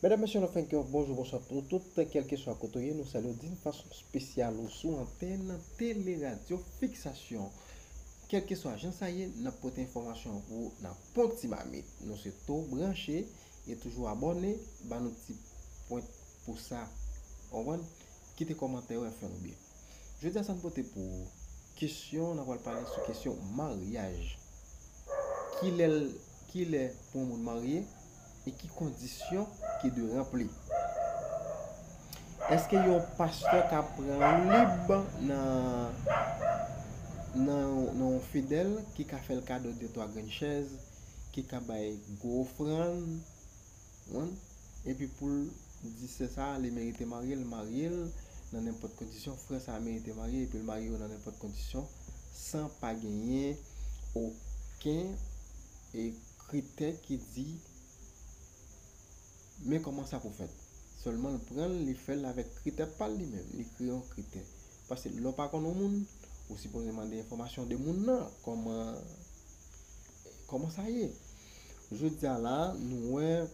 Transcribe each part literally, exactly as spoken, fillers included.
Medam, mesye, nou fè yon bonjou, bonswa pou nou tout, kèlkeswa kote w ye, nou salye w d'une façon spéciale ou sou antèn Tele Radyo Fiksasyon. Kèlkeswa jan sa ye, n ap pote enfòmasyon pou ou nan pon ti mamit. Nou swete w branche e toujou abòne, ba nou ti pwen pou sa, w konprann? Kite kòmantè yo, fè nou byen. Jodi a, sa n pote pou ou kesyon, n ap pral pale sou kesyon maryaj. Kilè, kilè pou yon moun marye e ki kondisyon ki dwe ranpli? Èske yon pastè ka pran lib nan, nan, nan yon fidèl ki ka fè l kado de twa grenn chèz, ki ka bay gwo ofrann, Wi. Epi pou l di sè sa a, li merite marye, l marye l nan nenpòt kondisyon, frè sa a merite marye, epi l marye yo nan nenpòt kondisyon, san pa genyen okenn e kritè ki di, men kòman sa pou fèt. Sèlman l pran l, li fè l avèk kritè pa l li menm, li kreye yon kritè. Paske lè w pa konn yon moun, ou sipoze mande enfòmasyon de moun nan, kòman, kòman sa ye. Jodi a la, nou wè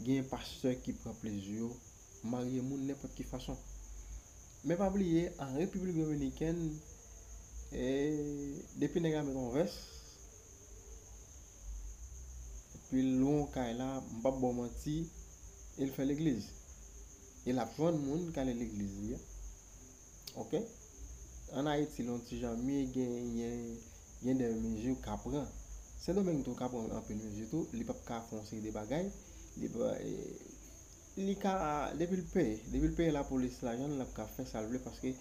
gen pastè ki pran plezi yo marye moun nenpòt ki fason. Men pa bliye, an Repiblik Dominikèn, e, depi nèg la met yon vès, epi l lwen yon kay la, m p ap ba w manti, e l fè legliz. E l ap jwenn moun k ale legliz li a. Oke? Ann Ayiti, l yon ti jan mye, gen, gen, gen de mezi w ka pran. Sendomeng tou ka pran anpil mezi tou, li p ap ka fè yon seri de bagay, li pa, e, li ka, depi l peye, depi l peye lapolis lajan l, l ap ka fè sa l vle, paske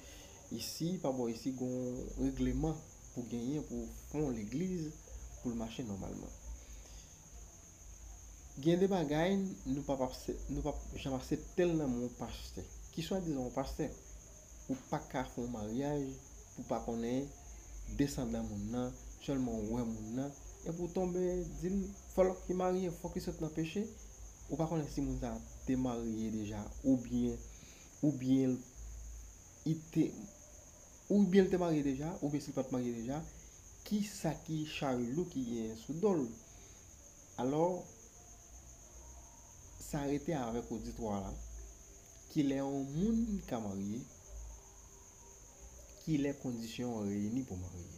isi, pa bò isi, gon regleman pou genyen, pou fè yon legliz, pou l mache nòmalman. Gen de bagay nou p ap aksep-, nou p ap janm aksepte l nan men yon pastè. Ki swadizan yon pastè, ou pa ka fè yon maryaj pou pa konnen desandan moun nan, sèlman w wè moun nan, epi w tonbe di l fòk li marye, fòk li sot nan peche, ou pa konnen si moun sa a te marye deja, oubyen, oubyen l, li te, oubyen l te marye deja, oubyen si l pa t marye deja, ki sa ki chaj lou ki genyen sou do l. Alò, sa rete avèk oditwa la. Kilè yon moun ka marye? Kilè kondisyon an reyini pou marye?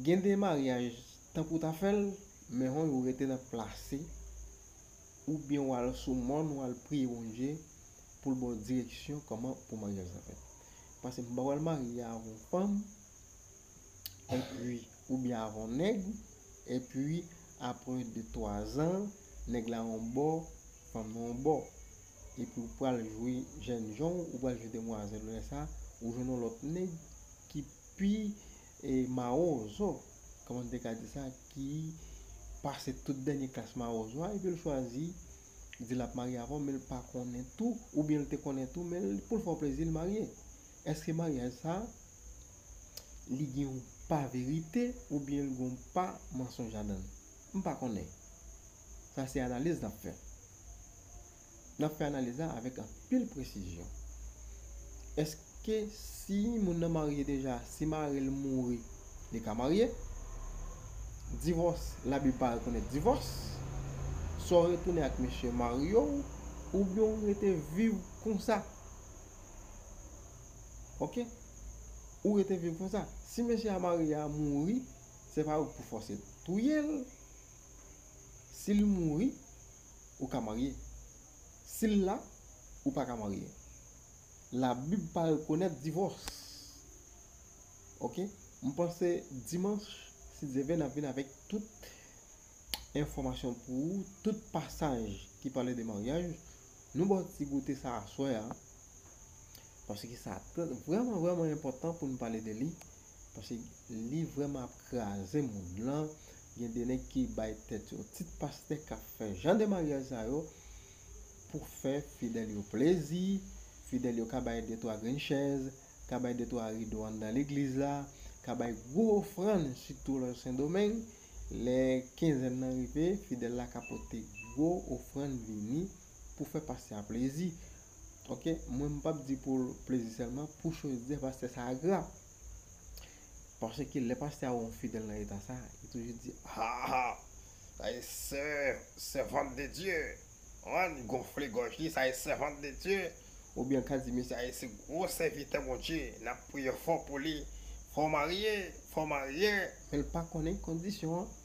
Gen de maryaj, tanpri w ta fè l, men hon, ou rete nan plase, oubyen w al sou mòn, w al priye Bondye pou l ba w direksyon kòman pou maryaj la fèt. Paske m pa pral marye avè yon fanm, epi, oubyen avè yon nèg, epi, apre de twa zan, nèg la yon bò, fanm nan yon bò. Epi ou pral jwi jènjan w, ou pral jwi demwazèl, lè sa, ou jwenn yon lòt nèg ki pi, e, mawozo, kòman n te ka di sa, ki pase tout dènye klas mawozo a, epi l chwazi di l ap marye avè w, men l pa konnen tou, oubyen l te konnen tou, men l, pou l fè w plezi, l marye. Èske maryaj sa, li gen yon pa verite, oubyen l gen yon pa mansonj ladan l? M pa konnen. Sa se analiz n ap fè. N ap fè analiz la avèk anpil presizyon. Èske si moun nan marye deja, si mari l mouri, li ka marye? Divòs, Labib pa rekonèt divòs. Swa w retounen ak mesye marye w, oubyen w rete viv konsa. Oke? Ou rete viv konsa. Si mesye a marye a mouri, se pa ou k pou fòse touye l. Si l mouri, ou ka marye. Si l la, ou pa ka marye. Labib pa rekonèt divòs. Oke? M panse dimanch, si Dye vle, n ap vin avèk tout enfòmasyon pou ou, tout pasaj ki pale de maryaj. Nou ba w ti goute sa aswè a, paske sa trè, vrèman, vrèman enpòtan pou n pale de li, paske li vrèman ap kraze mond lan. Gen de nèg ki bay tèt yo tit pastè, k ap fè jan de maryaj sa yo pou fè fidèl yo plezi. Fidèl yo ka bay de twa grenn chèz, ka bay de twa rido anndan legliz la, ka bay gwo ofrann, sitou lè Sendomeng, lè kenzèn nan rive, fidèl la ka pote gwo ofrann vini pou fè pastè a plezi. Oke, mwen m p ap di pou plezi sèlman, pou chòse pastè sa agra. Paske lè pastè a wè yon fidèl nan eta sa, li toujou di, ha, ha, Sa e sè, sèvant de Dye. Ann gonfle gòj li, sa e sèvant de Dye. Oubyen ka di, mesye, sa e se gwo sèvitè Bondye. N ap priye fò pou li. Fò marye, fò marye. Men l pa konnen kondisyon an.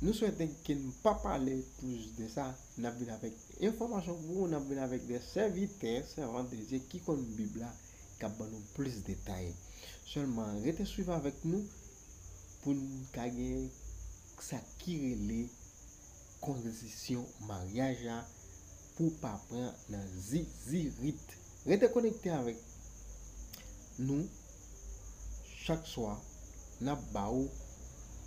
Nou swete ke n pa pale plis de sa. N ap vin avèk enfòmasyon pou ou, n ap vin avèk de sèvitè, sèvant de Dye ki konn Bib la, k ap ban nou plis detay. Sèlman, rete swiv avèk nou pou n ka gen sa ki rele kondisyon maryaj la pou w pa pran nan zizirit. Rete konekte avèk nou chak swa, n ap ba ou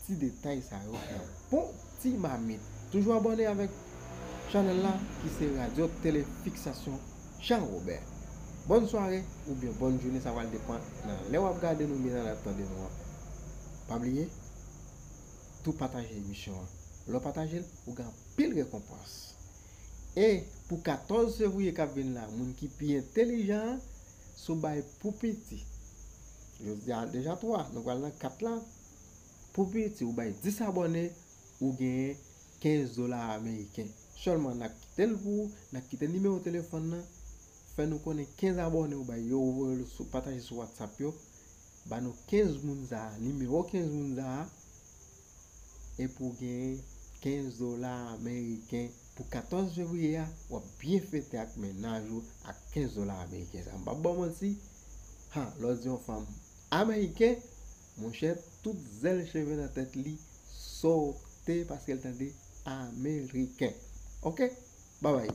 ti detay sa yo nan bon ti mamit. Toujou abòne avèk chanèl la ki se Radyo Tele Fiksasyon Jean Robert. Bòn sware oubyen bòn jounen, sa pral depann nan lè w ap gade nou oubyen nan lè w ap tande nou an. Pa bliye, tou pataje emisyon an. Lè w pataje l, ou gen anpil rekonpans. E pou katòz fevriye k ap vin la, moun ki pi entelijan an, si w bay pou piti. Jodi a deja twa, nou pral nan kat la. Pou piti, ou bay dis abòne, ou genyen kenz dola ameriken. Sèlman, n ap kite l pou ou, n ap kite nimewo telefòn nan, fè nou konnen kenz abòne ou bay yo, ou voye l sou, pataje sou WhatsApp yo, ba nou kenz moun sa a, nimewo kenz moun sa a, epi w genyen kenz dola ameriken pou katòz fevriye a, w ap byen fete ak mennaj ou ak kenz dola ameriken sa a. M p ap ba w manti, ha, lè w di yon fanm ameriken, monchè, tout zèl cheve nan tèt li sote paske l tande ameriken. Oke? Babay.